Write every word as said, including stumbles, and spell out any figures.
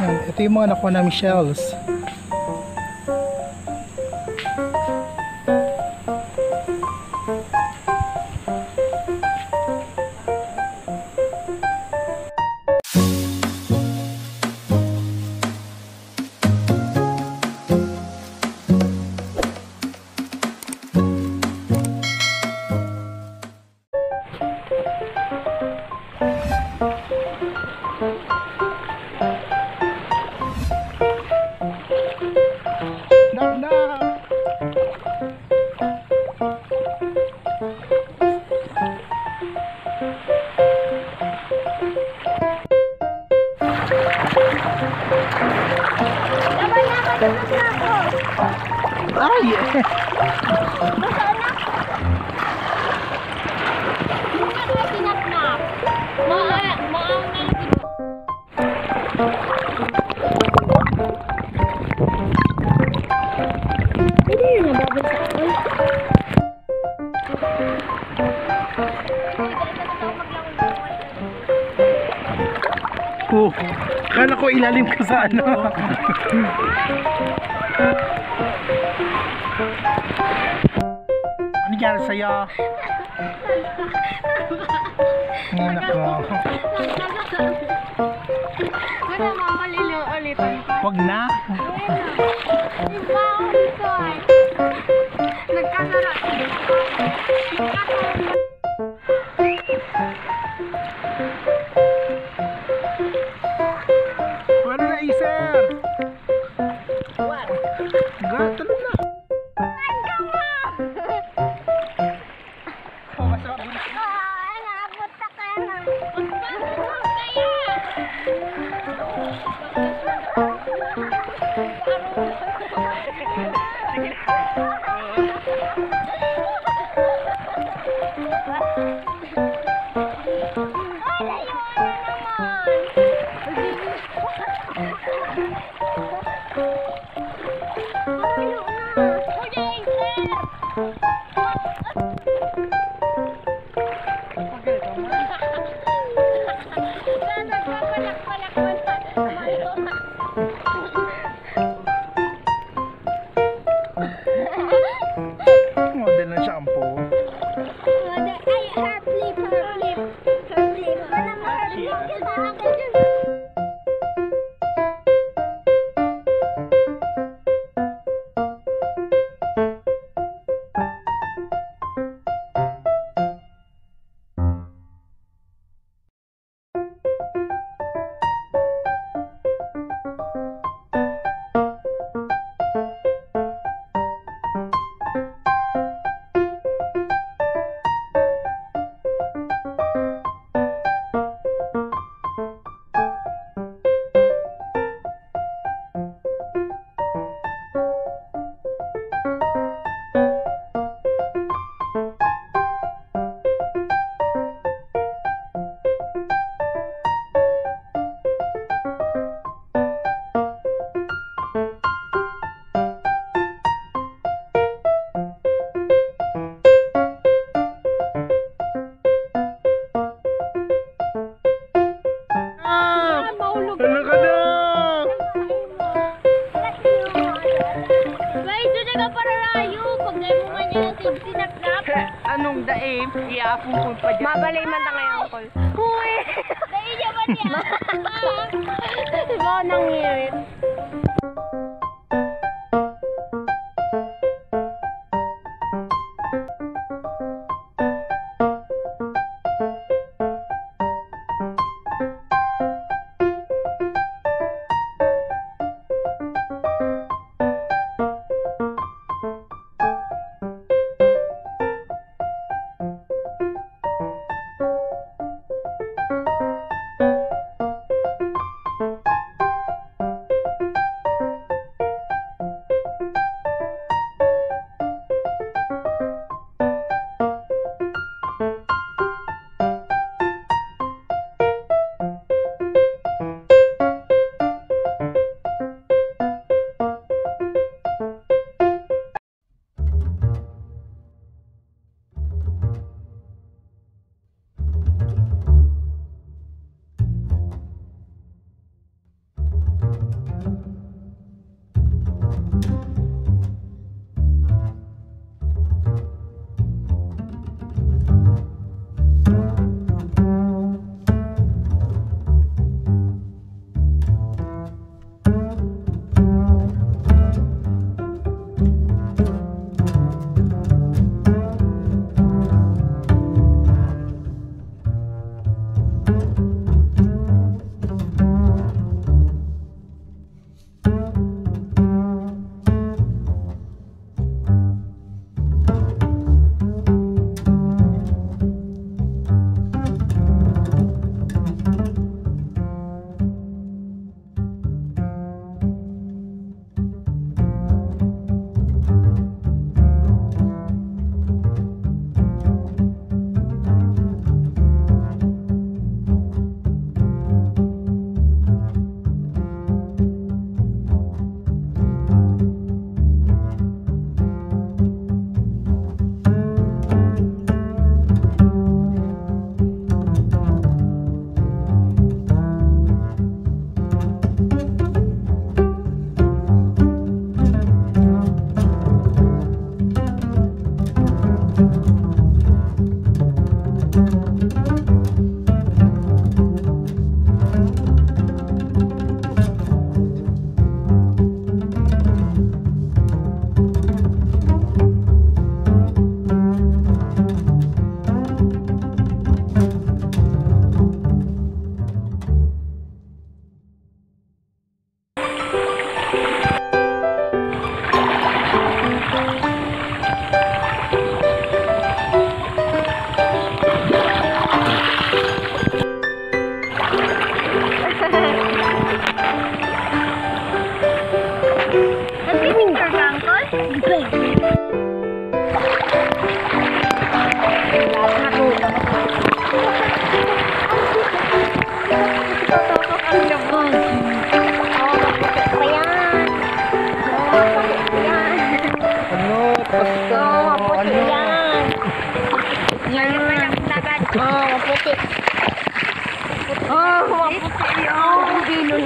Ito yung mga nakuha namin shells. Laban na, patapos na ako. Ay! Basa na. Hindi na sinaknap. Maa-, maang na yung Pwede yun, nababasa ako. Oh, kala ko ilalim ka sa ano. Ano nangyari sa'yo? Ay, nako. Wala, mamalilo ulit. Wag na. Di ba? Nagkasara. Wala na, Acer. Gatalon na. Ay, naabot na ka na. Ay, layo na naman. Layo na. Kuya Acer! Nagpapalak-palak man tayo. Model ng shampoo. Model, ay, hair flip, hair flip. Hair flip. Wala mo, hair flip. Ah! Mahulog. Ano ka na? Guys, doon na ka pararayo. Pag dahil mo man yan, sinaknap. Anong daim? Iyaapon ko pa dyan. Mabalay man ta ngayon, Uncle. Uy! Dahil niya ba niya? Ikaw nang ngirit. Oh, maputi yun.